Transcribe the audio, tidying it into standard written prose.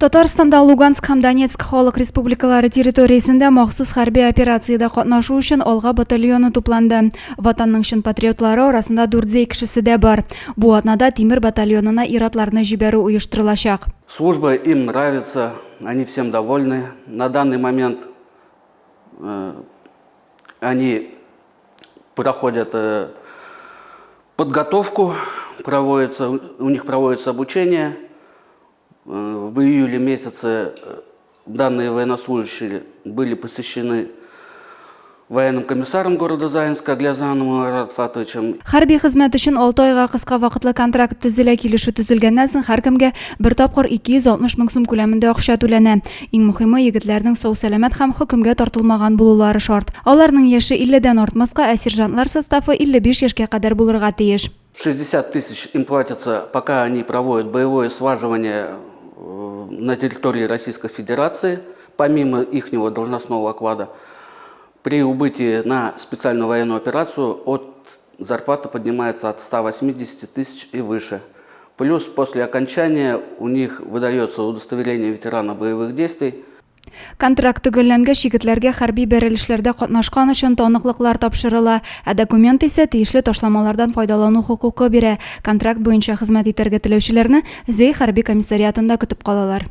Татарстанда Луганск һәм Донецк халык республикалары территориясендә махсус хәрби операциядә катнашу өчен Алга батальоны тупланды. Ватанның чын патриотлары арасында Дүртзәй кешесе дә бар. Бу атнада Тимер батальонына ир-атларны җибәрү оештырылачак. Служба им нравится, они всем довольны. На данный момент они проходят подготовку, проводится, у них проводится обучение. В июле месяце данные военнослужащие были посещены военным комиссаром города Заинска Аглязановым Марат Фатовичем. Хәрби хезмәт өчен алты айга кыска вакытлы контракт төзелә. Килешү төзелгәннән соң һәркемгә бер тапкыр 260 мең сум күләмендә акча түләнә. Иң мөхиме, егетләрнең сау-сәламәт һәм хөкемгә тартылмаган булулары шарт. Аларның яше 50 дән артмаска, ә сержантлар составы 55 яшькә кадәр булырга тиеш. 60 тысяч им платятся, пока они проводят боевое слаживание на территории Российской Федерации, помимо ихнего должностного оклада. При убытии на специальную военную операцию от зарплаты поднимается от 180 тысяч и выше. Плюс после окончания у них выдается удостоверение ветерана боевых действий. Контракт төгәлләнгәч, егетләргә хәрби бәрелешләрдә катнашкан өчен таныклыклар тапшырыла, ә документ исә тиешле ташламалардан файдалану хокукы бирә. Контракт буенча хезмәт итәргә теләүчеләрне Зәй хәрби комиссариатында көтеп калалар.